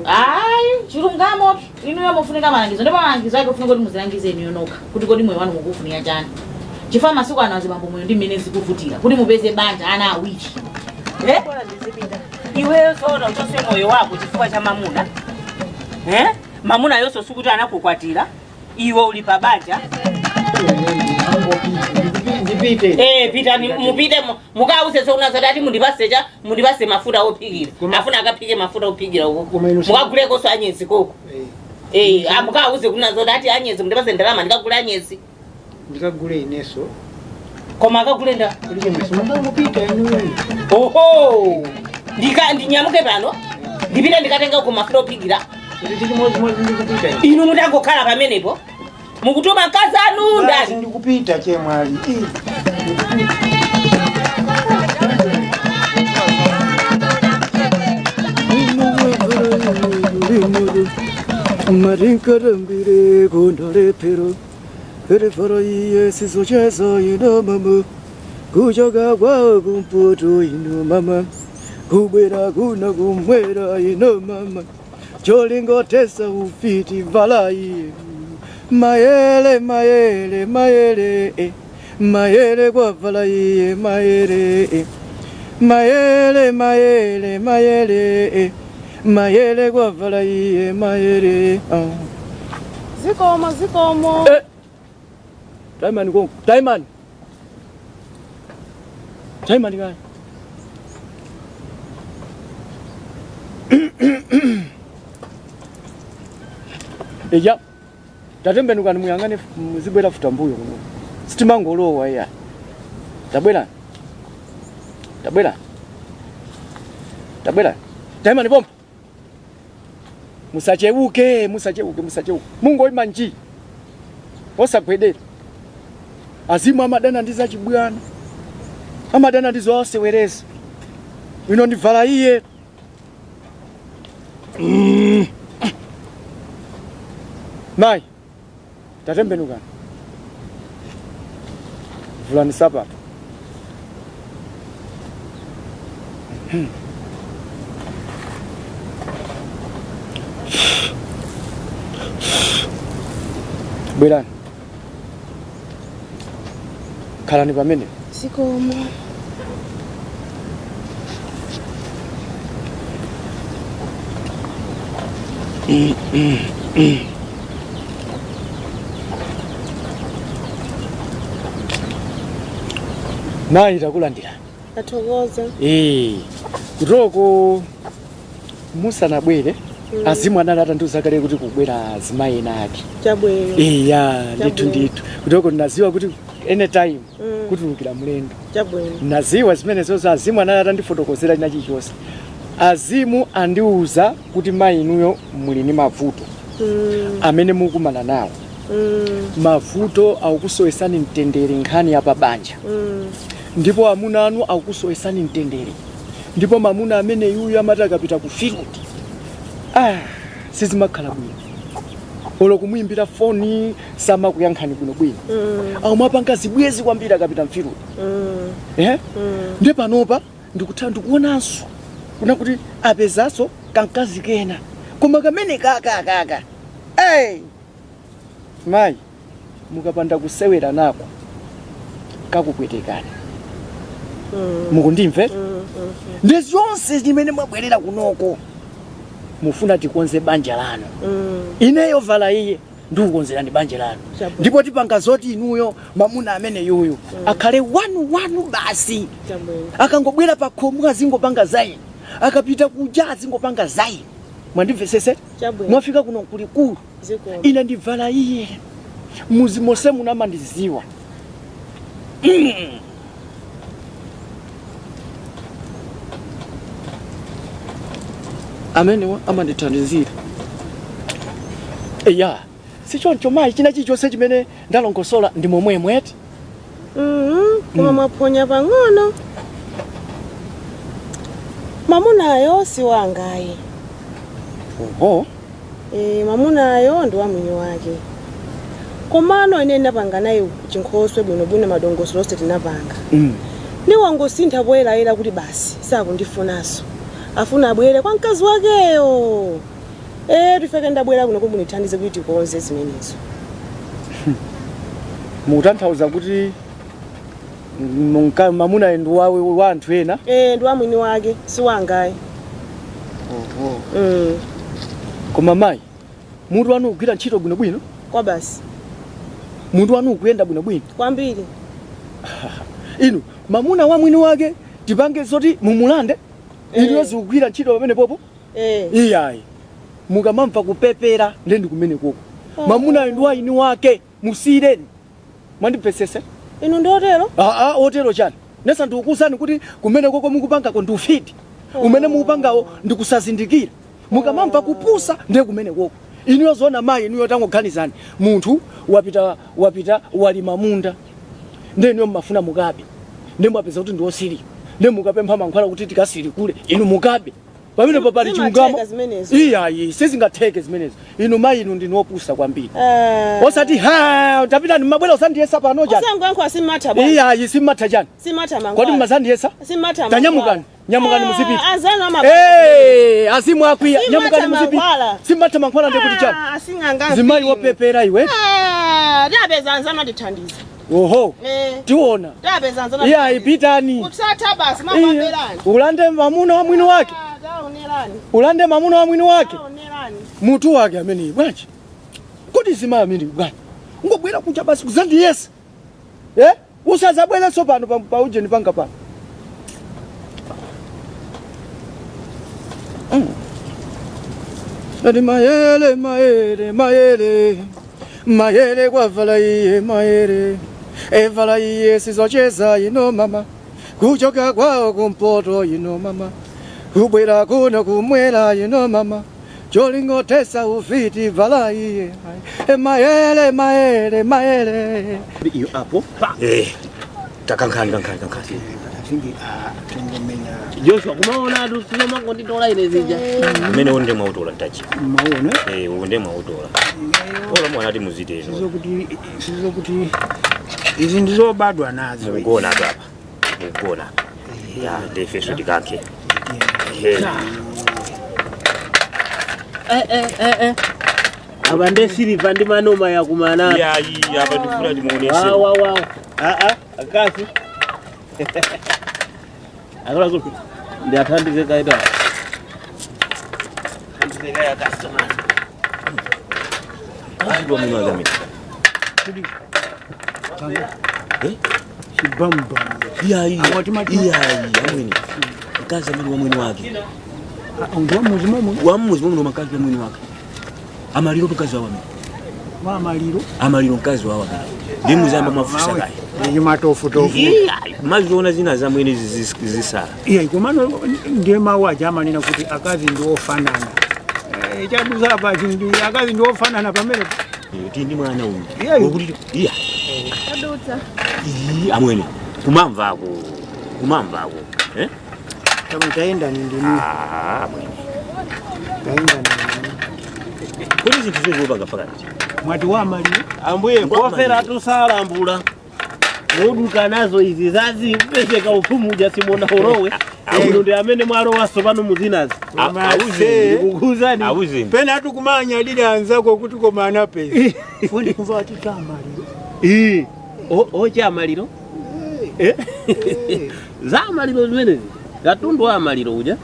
Ayi, chilungamo, inuyo mufunika malangizo, ndipo malangizo ake ufunika kuti muzilangize inuyo nokha kuti kodi moyo wanu mukufunika chani, chifukwa masiku ano azibambo moyo ndi mmene zikuvutira kuti mupeze banja ana awiri, eh? Bora ndizipita. Iweyo tsono uchose moyo wako chifukwa cha mamuna, eh? Mamuna yonso sikuti anakukwatira iwe, uli pa banja. Ndipite. Eh, pitani, mupite mukauze zona zati ati mundipase cha mundipase mafuta ophikira. Afuna akaphike mafuta ophikira uko. Koma inu Mukagulekonso anyezi koko. Eh, amukauze kuna zoti ati anyezi mundipase ndalama ndikagule anyezi. Ndikagule ineso. Koma akagule nda? Kuli chimwe simungangopita inu. Oho, ndika ndinyamuke pano ndipite ndikatenga uko mafuta ophikira? Kuti chimodzimodzi ndikupita ine. Inu mutangokhala pamenepo mukutuma mkazi anu Basi. ndani? Ndikupita chemwali. Ih, ndikupita. Marinkarambire gondalepero perefaro iye sizocheza ino mama kuchoka kwa kumpoto ino mama kubwera kuna kumwera ino mama cholingotesa ufiti vala iye mayele mayele mayele eh. Mayele kwavala iye mayele eh. Mayele mayele mayele eh. Mayele kwavala iye mayele ah. Zikomo, zikomo. Eh. Taimani konko, taimani, taimani kaya. Eja, tatembenukani muyang'ane, muzibwera futa mbuyo kuno. Sitimangolowa iya. Tabwera. Tabwera. Tabwera. Taimani pompo. Musachewuke, musachewuke, musachewuke. Mungoima nji. Osagwedera. Azimu amadana ndi zachibwana. Amadana ndi zowasewereza. Ino ndivala iye. Mayi, tatembenukani. Vulani sapato. Bwerani. Khalani pamene. Zikomo. Mayi, takulandira. Tathokoza. Eh, kutoko musanabwere azimu anali atandiuza kale kuti kubwera azimayi ena ake. Chabwino. Iya, ndithu. Chabwino. Ndithu, kutoko ndinaziwa kuti anytime kutulukira mlendo. Chabwino. Naziwa zimene zonse azimu anali atandifotokozera china chilichonse. Azimu andiuza kuti mayi inuyo muli ndi mavuto amene mukumana nawo. Mavuto akukusowesani mtendere, nkhani ya pabanja. Ndipo amuna anu akukusowesani mtendere, ndipo mamuna amene yuyu amati akapita ku field, ah, sizimakhala bwino, olo kumuyimbira foni samakuyankhani bwinobwino. Aumapanga zibwezi kwambiri akapita m'field. Eh? Ndi panopa ndikutha ndikuonanso kuna kuti apezanso kamkazi kena, koma kamene kakakaka, hey! Mayi, mukapanda kusewera nako kakupwetekani. Mukundimve? Ndi zonse zimene mwabwerera kunoko mufuna tikonze banja lanu. Ineyo vala iye ndikukonzerani banja lanu. Chabwino. Ndipo tipanga zoti inuyo mamuna amene yuyu akhale wanu wanu basi. Chabwino. Akangobwera pa khomo azingopanga zaini, akapita kuja azingopanga zaini. Mwandimvesese? Chabwino. Mwafika kuno kulikulu. Zikomo. Ine ndivala iye, muzi monse munamandiziwa. Amenewa amandithandizira. Eya, sichoncho mayi? China chilichonse chimene ndalongosola ndi momwemwe eti? Koma mwaphonya pang'ono. Mamunayo si wangayi. Oho. E, mamunayo ndi wa mwini wake. Komano ine ndinapanga naye chinkhoswe bwinobwino, madongosolo onse tinapanga. Ndi wangosintha poyerayera kuti basi sakundifunanso. Afuna abwere kwa mkazi wakeyo. Tifeke ndabwera kuno kuti munithandize kuti tikonze zimenezo. Mukutanthauza kuti mamuna ndi wa anthu ena? Ndi wa mwini wake, si wangayi. Oho. Koma mayi, mutu wanu ukugwira ntchito bwinobwino? Kwa basi. Mutu wanu ukuyenda bwinobwino? Kwambiri. Inu mamuna wa mwini wake tipange zoti mumulande? Inu zikugwira ntchito pamene popo? Iyayi, mukamamva kupepera ndendi kumene koko. Mamuna ndi wa ini wake, musiyireni. Mwandipesese? Inu ndi otero? Aa, otero chani? Nesa ndikukuwuzani kuti kumene koko mukupangako ndi ufiti. Umene mukupangawo ndikusazindikira. Mukamamva kupusa ndiye kumene koko. Inuyo zoona mayi, inuyo tangoganizani. Munthu wapita walima munda. Ndiye inuyo mmafuna mukabe. Ndiye mwapeza kuti ndi osirika. Ndiye mukapempha mankhwala kuti tikasirikule. Inu mukabe. Pamene papali Zimatheka chilungamo. zimenezo. Iyayi, sizingatheke zimenezo. Inu mayi, inu ndinu opusa kwambiri. Osati ha, tapita mabwera usandiyesa pano chani. Osangoyankha simatha bwana. Iyayi, simatha chani. Simatha mankhwala. Kodi mmazandiyesa? Simatha mankhwala. Tanyamukani, nyamukani muzipita. Azanu ama. Azimu akwiya, Simatha nyamukani muzipita. mankhwala. Simatha mankhwala ndiye kuti chani. Asing'anga. Zimayi wopepera iwe. Tapeza anzanu atithandiza. Oho. Tiona. Tapeza anzanu. Iyayi, pitani. Kutsatha basi Iya. mapamberani. Ulande mamuna wa mwini wake. Taonerani. Ulande mamuna wa mwini wake. Taonerani. Mutu wake amene bwanji. Kodi zimayi amene bwanji. Ungobwera kucha basi kuzandiyesa. Usazabwerenso pano pa ujeni panga pano. Ati mayele, mayele, mayele. Mayele kwavala iye, mayele. Evala iye sizocheza ino mama. Kuchoka kwawo kumpoto ino mama. Kubwera kuno kumwera ino mama. Cholingotesa ufiti vala iye. Mayele, mayele, mayele. Iyo apo pa. Takankhani. Joshua kumaona atu sizomango nditola ine zija. Umene unde mwautola ntachi. Maona? Unde mwautola. Ola mwana ati muzite ino. Sizokuti izi ndizobadwa nazo. Mukugona apa. Mukugona. Ya, ndefeso tikankhe. Aba nde siliva ndi manoma yakumana. Iyayi, apa ndifuna timuonese. Wa. Akasi. Akola kupi. Ndi athandize kaita. Athandize kaya customers. Kazi wa mwini wake. Chibamba. Iyayi. Iyayi, amweni. Mkazi amene wa mwini wake. Ndi muzimomo. Wa muzimomo mkazi wa mwini wake. Amaliro mkazi wa wamene. Wa maliro. Amaliro mkazi wa wamene. Ndi muzamba mafusa kaya. Ndi matofu tofu. Iyayi, maziona zina zamwene zisala. Iyayi, komano ndiye mawu aja amanena kuti akazi ndi ofanana. Chadusa apa akazi ndi ofanana pamene. Ti ndi mwana uyu. Iyayi. Wokuti iya. Iyi amwene. Kumamvako. Kumamvako. Taenda ni ndini. Amwene. Taenda ni ndini. Kodi zinthu zozopanga fakati. Mwati wa maliro. Ambuye kofera tusalambula. Moduka nazo izi zazi pezeka ufumu uja simona horowe. Uno ndi amene mwalo waso pano muzinazi. Ndikukuzani. Pena atukumanya lili anzako kuti koma anapeza. Fundi kumva ati chamaliro. Ocha maliro. Za maliro zimenezi. Katundu wa maliro uja.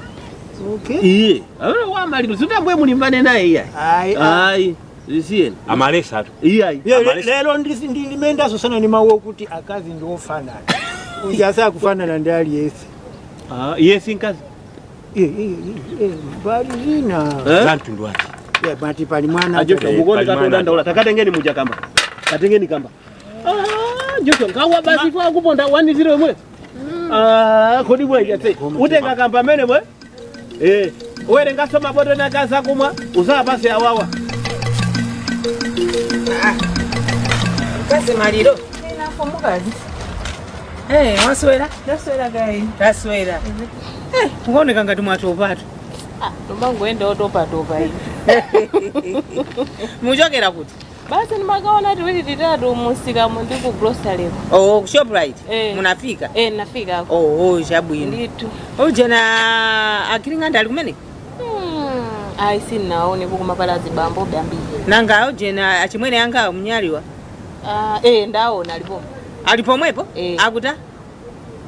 Okay. Iye. Amene wa maliro sitambwe mulimbane naye iyayi. Ayi. Zisiyeni. Amalesa atu. Iyayi. Lero ndimendaso sana ni mawu okuti akazi ndi ofanana. Uja sakufanana ndi aliyense. Iye si mkazi. Pali zina. Za mtundu wake. Mati pali mwana. Ajoshua mukoni katodandaula takatengeni muja kamba. Katengeni kamba. Joshua ngawa basi kwa kuponda 1-0 yomwe. Kodi bwaja te. Utenga kamba mene mwe. Uwerengaso maboto nakaza kumwa usapase awawa. Kazi maliro. Mukazi. Waswera? Ndaswera kai. Taswera. Ngooneka ngati mwatopatu. Tomangoenda otopatopa ine. Muchokera kuti? Basi ndimakaona tiwiri titatu musikamo ndi ku grocery. Oh, ku Shoprite. Eh. Munafika? Eh, nafikako. Oh, chabwino. Ndithu. Ujena akiling'anda ali kumene? Ayi, sinaone kukuma pala azibambo ambiri. Nanga ujena achimwene anga mnyaliwa. Ah, eh, ndaona alipo. Ali pomwepo? Eh. Akuta?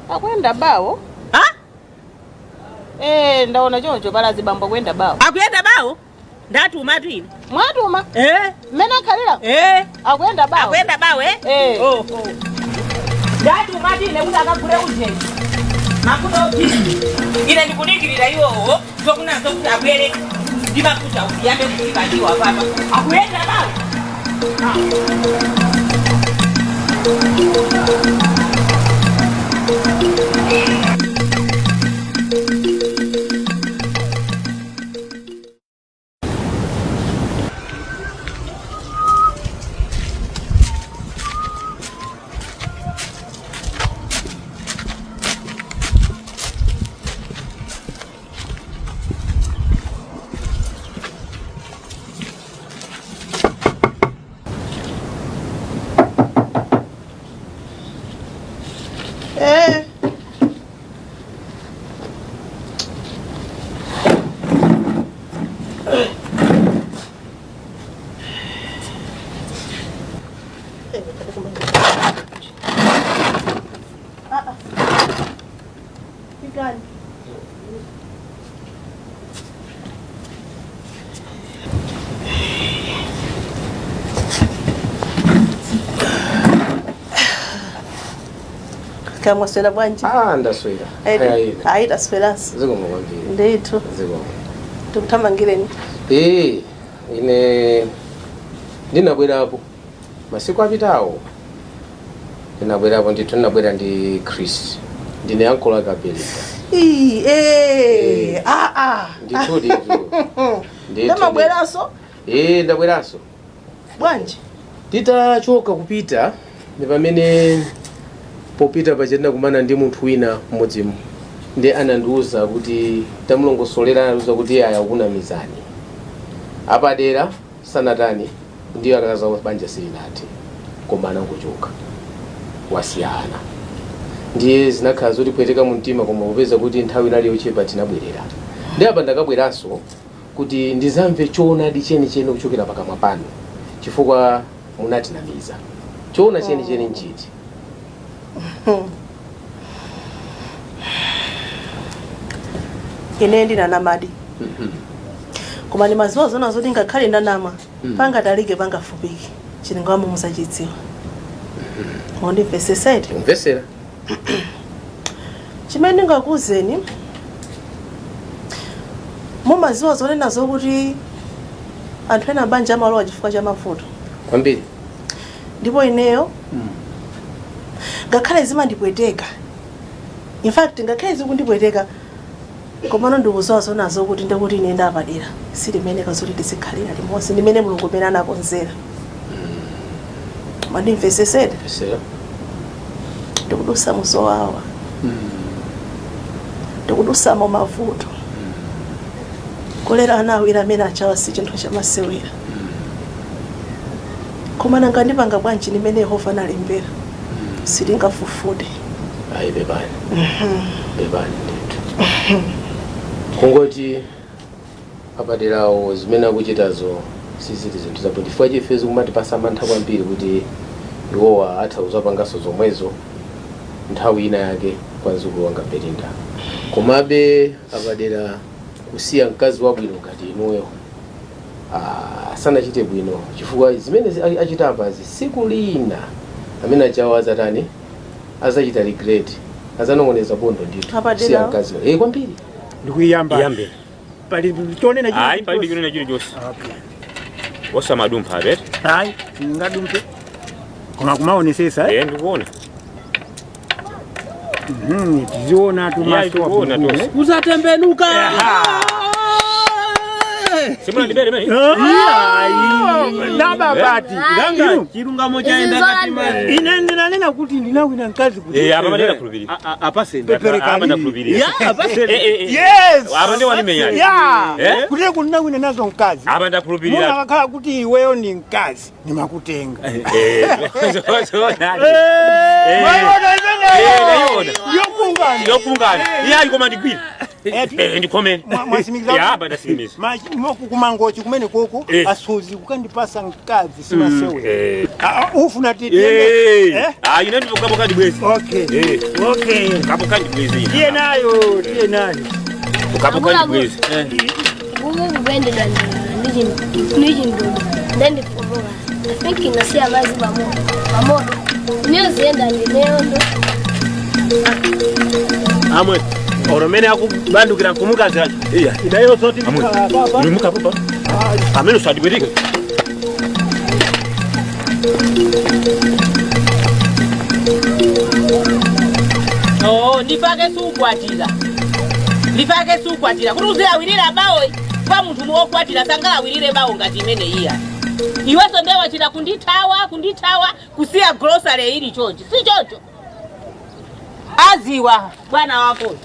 Akwenda bawo. Ha? Eh, ndaona choncho pala azibambo akwenda bawo. Akuyenda bawo? Ndatuma tu ine. Mwatuma? Eh? Mmene akhalira? Eh? Akwenda bawo. Akuyenda bawo eh? Eh. Oh. Ndatuma tu ine kuti akagule ujeni. Mafuta ophika. Ine ndikudikirira iwowo zokunazo kuti abwere ndi mafuta uyambe kuphika ndiwo apapa. Akuyenda bawo. Eh. Kamwaswera bwanji? Ah, ndaswera. Ayi, tasweranso. Zikomo kwambiri. Ndithu. Zikomo. Tikuthamangireni. Eh, ine ndinabwerapo masiku apitawo, ndinabwerapo ndithu, ndinabwera ndi Chris, ndine ankolo ake abereka. Ii, eh, ah, ah. Ndithu ndithu. Ndithu. Ndamabweranso. Eh, ndabweranso. Bwanji? Titachoka kupita ndi pamene popita paja ndinakumana ndi munthu wina mmodzimu, ndi anandiwuza kuti tamulongosolera, anandiwuza kuti aya ukunamizani apadera sanatani, ndiyo akakaza banja silinathe, koma anangochoka wasiyana. Ndiye zinakhala zotipweteka mu mtima, koma popeza kuti nthawi inali yochepa tinabwerera. Ndi apa ndakabweranso kuti ndizamve choonadi chenicheni kuchokera pakamwa panu, chifukwa munatinamiza. Choona chenicheni nchiti? Ine ndinanamadi, koma ndimaziwa zona zoti ngakhale ndanama, pangatalike pangafupike chilungamo muzachidziwa. Mundimvesesedi? Kumvesera. Chimene ndingakuwuzeni, mumaziwa zonena zokuti anthu ena banja amalowa chifukwa cha mavuto. Kwambiri. Ndipo ineyo ngakhale zimandipweteka, in fact ngakhale zikundipweteka, komano ndikuziwa zonazo kuti ndikuti ine ndapadera silimene kazoti tizikhalira limodzi, ndimene Mulungu mene anakonzera. Mandimvesesedi? Kumvesera. Ndikudusa muzowawa, ndikudusamo mavuto. Kulera ana awiri amene achawa si chinthu chamasewera, koma nanga ndipanga bwanji? Ndimene Yehova analembera, sitingafufude. Ayi, bebani, bebani ndithu. Kungoti apaderawo zimene akuchitazo sizili zinthu zabwino, chifukwa chife zikumatipasa mantha kwambiri kuti iwowa atha kuzapanganso zomwezo nthawi ina yake kwa mzukulu wanga Belinda. Komabe apadera kusiya mkazi wabwino ngati inuyo, sanachite bwino, chifukwa zimene achita apazi, siku lina amene achawo azatani, azachita regret, azanong'oneza bondo ndithu. Apadera? Kusiya mkazi kwambiri. Ndikuyamba. Iyambe. Pali chonena? Ayi, palibe chonena chilichonse. Osamadumpha apete. Ayi, ngadumpe, koma kumaonesesa. Eh, ndikuona. Tiziona Iya, tumaso. tikuona tonse. Usatembenuka. Simunandibere mene? Nababati. Nganga chilungamo chaenda ngati madzi. Ine ndinanena kuti ndinawina mkazi kuti. Eh, apa mandena khulupirira. Apaseni. Apa ndakhulupirira. Ya, apaseni. Eh, eh, eh. Yes. Apa ndi wanimenya. Ya. Eh? Kuti kundinawina nazo mkazi. Apa ndakhulupirira. Muna akakhala kuti iweyo ni mkazi, nimakutenga. Eh, so nani? Eh, mwayiona imeneyo? Eh, ndayiona. Yokungana. Yokungana. Iye ali koma ndigwira. Eh, ndikhomeni. Mwasimikiza. Ya, apa ndasimikiza. Kumangochi kumene koko Eh. asuzi kukandipasa mkazi simasewe. Eh. Ufuna titi. Eh. Ah, ine ndikukapo kandibwezi. Okay. Eh. Okay. Kapo kandibwezi. Tiye nayo, tiye nayo. Kapo kandibwezi. Nguvu kupendedwa ndi chindodo ndendifomoka. I think inasiya mazi pamoto iniyoziyenda ndineyondo. Amwe. Oromene akubandukira nkumukazi acho. Iya. Idayo zoti Amwe. ndikhala papa. Uli mukapo pa? Amene usadibwereke. Oh, ndifake sukwatira, ndifake sukwatira kuti uzilawirira bawo kwa munthu wokwatira sangalawirire bawo ngati imene iya. Iwenso ndiye wachita kundithawa, kundithawa, kusiya grocery ili chonchi, si choncho? Aziwa bwana wako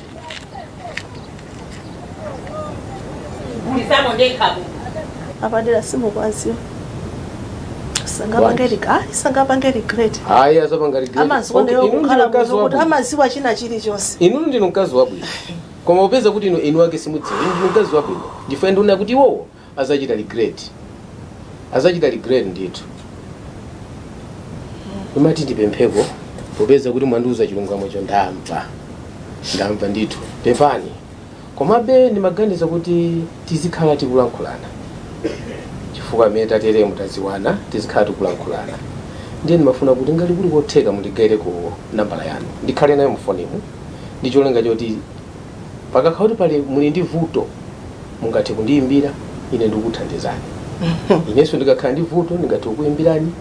gulisamo ndekhapo. Apadera simukwaziwa, sangapange regret. Hayi, azapanga regret. Amaziwa. Okay, inu kukhala ndinu mkazi muno kuti wabwino. amaziwa china chilichonse. Inu ndinu mkazi wabwino, koma upeza kuti inu inu ake simudziwa. Inu ndinu mkazi wabwino, ndife nduna kuti iwowo azachita regret, azachita regret ndithu. Imati ndipempheko, popeza kuti mwandiuza chilungamo cho, ndamva, ndamva ndithu, pepani. Komabe ndimaganiza kuti tizikhala tikulankhulana, chifukwa amene tateremu taziwana, tizikhala tikulankhulana. Ndiye ndimafuna kuti ngati kuli kotheka mundigaireko nambala yanu, ndikhale nayo mfonimu, ndi cholinga choti pakakhala kuti pali muli ndi vuto mungathe kundiyimbira ine ndikuthandizani. Inenso ndikakhala ndi vuto ndingathe kukuyimbirani,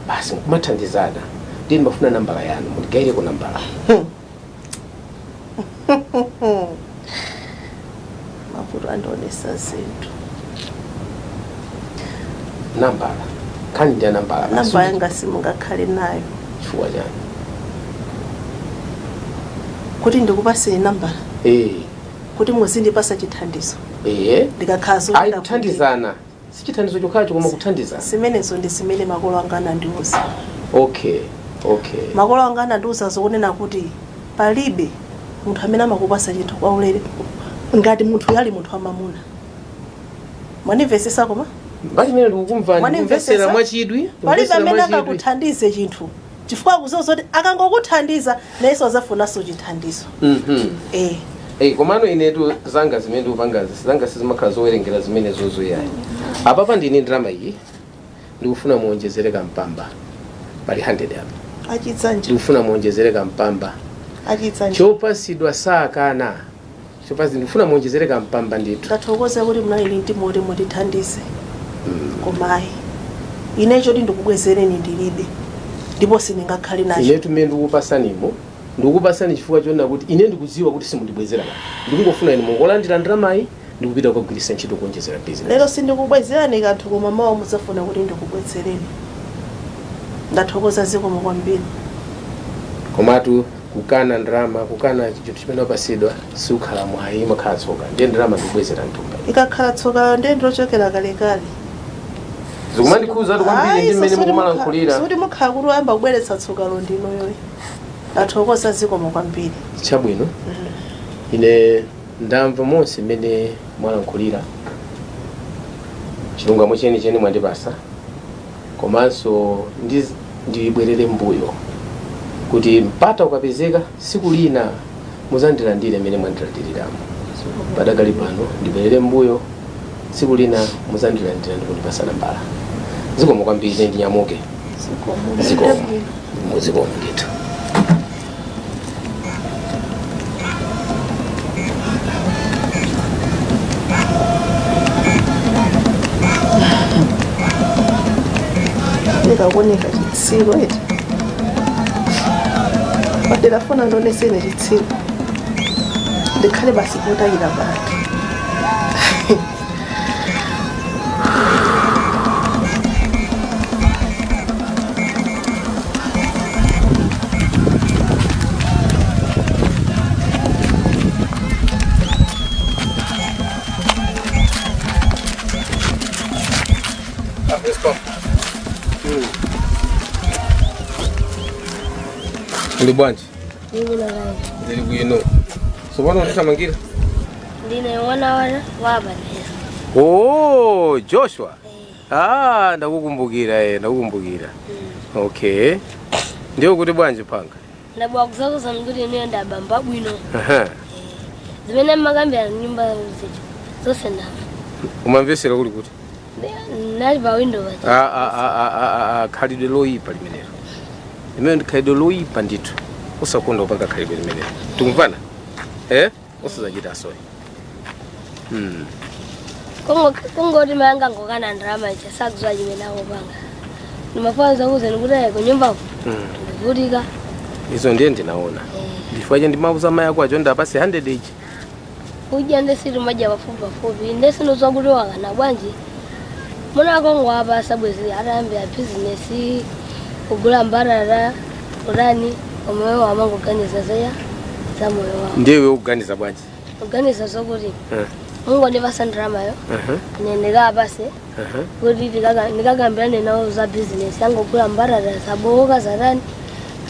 basi nkumathandizana. Ndiye ndimafuna nambala yanu, mundigaireko nambala. Mavuto andionesa zinthu. Nambala, khani ndi ya nambala basi. Namba yanga simungakhale nayo. Chifukwa chani? Kuti ndikupaseni nambala Eh. kuti muzindipasa chithandizo Eh. ndikakhala Ayi, kuthandizana si chithandizo chokhacho, koma kuthandizana. Zimenezo ndi zimene makolo anga anandiuza. Okay. Makolo anga anandiuza zokunena kuti palibe munthu amene amakupasa chinthu kwaulere ngati munthu yali munthu wamamuna. Mwanimvesesa? Koma Mbali imene ndikukumvani. Mwanimvesesa? Kumvesera mwachidwi. Palibe Kumvesera amene mwachidwi. angakuthandize chinthu, chifukwa akuziwa zoti akangokuthandiza nayenso azafunanso chithandizo. Eh. Eh, komano inetu zanga zimene ndikupangazi, zanga sizimakhala zowerengera zimene zozoyayi. Apapa ndine ndalama iyi, ndikufuna muonjezere kampamba, pali 100 apa. Achidzanja. Ndikufuna muonjezere kampamba. Achidzanja. Chopasidwa sakana, chopasi, ndikufuna muonjezere kampamba ndithu. Ndathokoza kuti munali ndi mtima woti mundithandize, koma ayi, ine choti ndikubwezereni ndilibe, ndipo sindingakhale nacho. Inetu mmene ndikupasanimo, ndikupasani chifukwa chonena kuti ine ndikudziwa kuti simundibwezera kanthu. Ndikungofuna ine mungolandira ndalamayi ndikupita kukagwiritsa ntchito kuonjezera business. Lero sindikubwezerani kanthu, koma mawa mudzafuna kuti ndikubwezereni. Ndathokoza, zikomo kwambiri. Komatu kukana ndalama, kukana chinthu chimene wapasidwa, sikukhala mwayi, imakhala tsoka. Ndiye ndalama ndikubwezera mtumba. Ikakhala tsoka, ndiye ndilochokera kalekale. Zikumandikhuza kwambiri Ayi, ndi mmene so mukumalankhulira. Sikuti mukhala kuti wayamba kubweretsa tsokalo ndinoyoyi. Ndathokoza, zikomo kwambiri. Chabwino, ine ndamva monse mmene mwalankhulira, chilungamo chenicheni mwandipasa. Komanso ndibwerere mbuyo kuti mpata ukapezeka siku lina muzandilandire mmene mwandilandiriramo padakali pano. Ndibwerere mbuyo, tsiku lina muzandilandira ndikundipasa nambala. Zikomo kwambiri, ine ndinyamuke. Zikomo, muzikomo ndithu. Ndikakuoneka chitsiru eti? Padera funa ndionesene chitsiru, ndikhale basi potayira panthu. Ndi bwanji? Ndikuona kayi. Ndili bwino. Sopano ndithamangira. Ndine mwana wa Vanessa. Oh, Joshua. Ah, ndakukumbukira ndakukumbukira. Okay. Ndiyo kuti bwanji panga? Ndabwa kuzakuza kuti ineyo ndabamba bwino. Aha. Zimene mmakambira mnyumba zija zonse ndamva. Umamvesera kuli kuti? Nali pa window paja. Ah ah ah ah ah ah, khalidwe loyipa limenelo. Limene ndi khalidwe loyipa ndithu. Usakonda kupanga khalidwe limenelo. Tikumvana? Eh? Usazachita soyi. Kungoti mayanga ngokana ndalama ija sakuziwa chimene akupanga. Ndimafuna zakuuzeni kuti ayi kunyumbako ndikuvutika. Izo ndiye ndinaona. Ndifukwa che ndimauza mayi ako acho ndapase 100 ichi. Kudya ndesiti madya pafupi pafupi ndesinoziwa kuti wakana bwanji. Muna akongowapasa bwezi atayambira bizinesi kugula mbatata utani omwewo amangoganiza zaya za moyo wawo. Ndiye iwe ukuganiza bwanji? Kuganiza zokuti Eh. mungondipasa ndalamayo ine ndikapase kuti ndikakambirane nawo za bizinesi angogula mbatata zabowoka zatani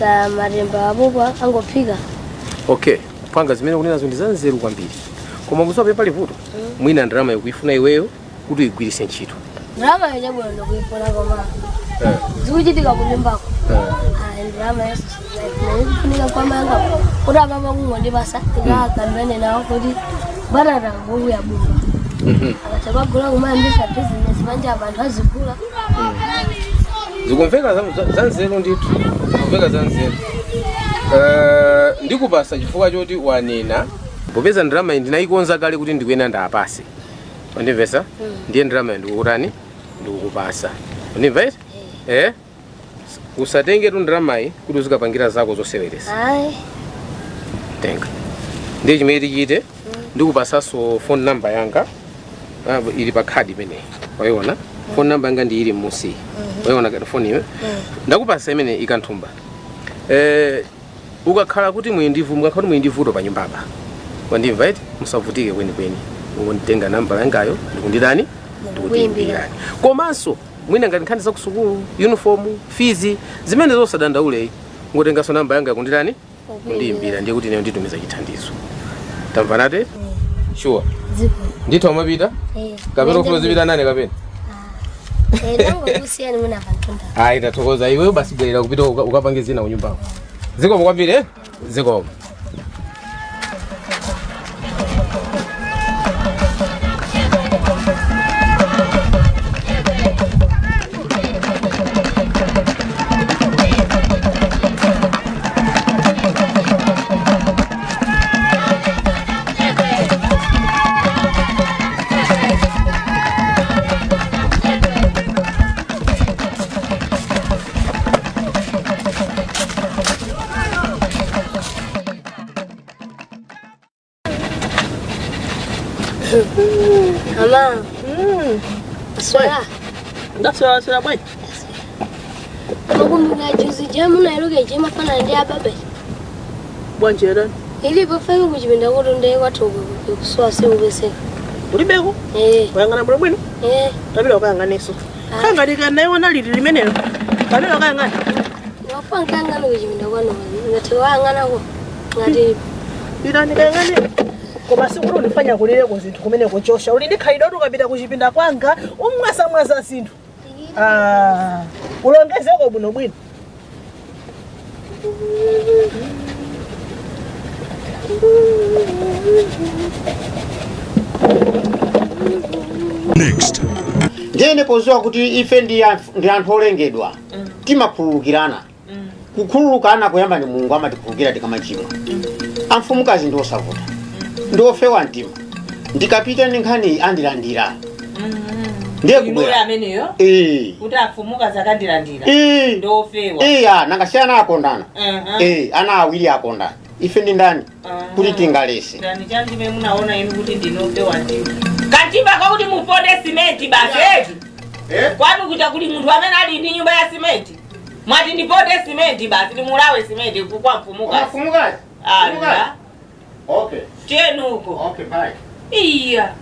za matemba apopo angophika. Okay, panga zimene kunenazo ndi zanzeru kwambiri. Koma kusowa pali vuto. Mwina ndalama yokuifuna iweyo kuti uyigwiritse ntchito. Ndalama yachabwino ndikuifuna koma zikuchitika kunyumbako. Ayi, ndalama yesu ikufunika kwa mayanga kuti apapa kungondipasa ndikakambirane nawo kuti mbatata nguku yabumba akachapagula kumayambisa bizinesi manje abantu azigula. Zikumveka zanzeru ndithu. Zikumveka zanzeru. Ndikupasa chifukwa choti wanena popeza ndalama iyi ndinayikonza kale kuti ndikuyena ndapase. Wandimvesa? Ndiye ndalama iyi ndikukutani? Ndikukupasa. Wandimva iti? Eh? Usatenge tu ndalama iyi kuti uzikapangira zako zoseweresa. Ayi. Tenga. Ndiye chimene tichite, ndikupasanso phone number yanga. Ah, ili pa khadi imeneyi. Wayiona? Phone number yanga ndi ili m'musi. Wayiona kati phone iwe? Ndakupasa imene ikanthumba. Ukakhala kuti muli ndi mukakhala kuti muli ndi vuto pa nyumbapa. Wandimva iti? Musavutike kwenikweni. Ungonditenga nambala yangayo ndikunditani? Ndikutiyimbirani. Komanso mwina ngati nkhani za kusukulu, uniform, fees, zimene zosadandaule, ngotenganso namba yanga kunditani? Kundiyimbira, ndiye kuti ineyo nditumiza chithandizo. Tamvanate? Sure. Dziko. Ndithu amapita? Kapena ufuna zipita nane kapena? Tangokusiyani mwina pantunda. Ayi, tathokoza iweyo, basi bwerera kupita ukapange zina kunyumbako. Zikomo kwambiri, eh? Zikomo. Mama. Swera. Ndaswera bwanji? Makumbuka juzi jamu nairuka ichimafana ndi ababe. Bwanji erani? Ilipo feka kuchipinda kuti ndiye kwathu kusuwa sikupeseka. Ulibeko? Eh. Wayang'ana bwino bwino? Eh. Tapita ukayang'anenso. Kangati naiona liti limenelo. Tapita ukayang'ana. Wafa nkayang'ana kuchipinda kwanu ngati wayang'anako ngati. Pita ndikayang'ane. Koma sikuti undifanya kulireko zinthu kumene kuchosha. Uli ndi khalidwe kuti ukapita kuchipinda kwanga umwasamwasa zinthu. Ah, ulongezeko bwinobwino. Next. Ndiyene poziwa kuti ife ndi anthu olengedwa timakhululukirana. Kukhululukana kuyamba ndi Mulungu, amatikhululukira tikamachimwa. Amfumukazi ndi osavuta, ndi ofewa mtima. Ndikapita ndi nkhani andilandira, ndiye Inule kubwera ameneyo Eh. kuti afumuka zakandilandira. Eh. Ndofewa. Iya, nanga ana akondana. Eh. Ana awiri akondana, ife ndi ndani kuti tingalese? Ndani chanjime munaona inu kuti ndinofewa ndiwo kantimba kakuti muponde simenti basi eti kwanu kuja kuli munthu amene ali ndi nyumba ya simenti, mwati ndiponde simenti basi ndimulawe simenti kwa mfumukazi. Mfumukazi. Ala. Okay. Chenuko. Okay, bye. Iya.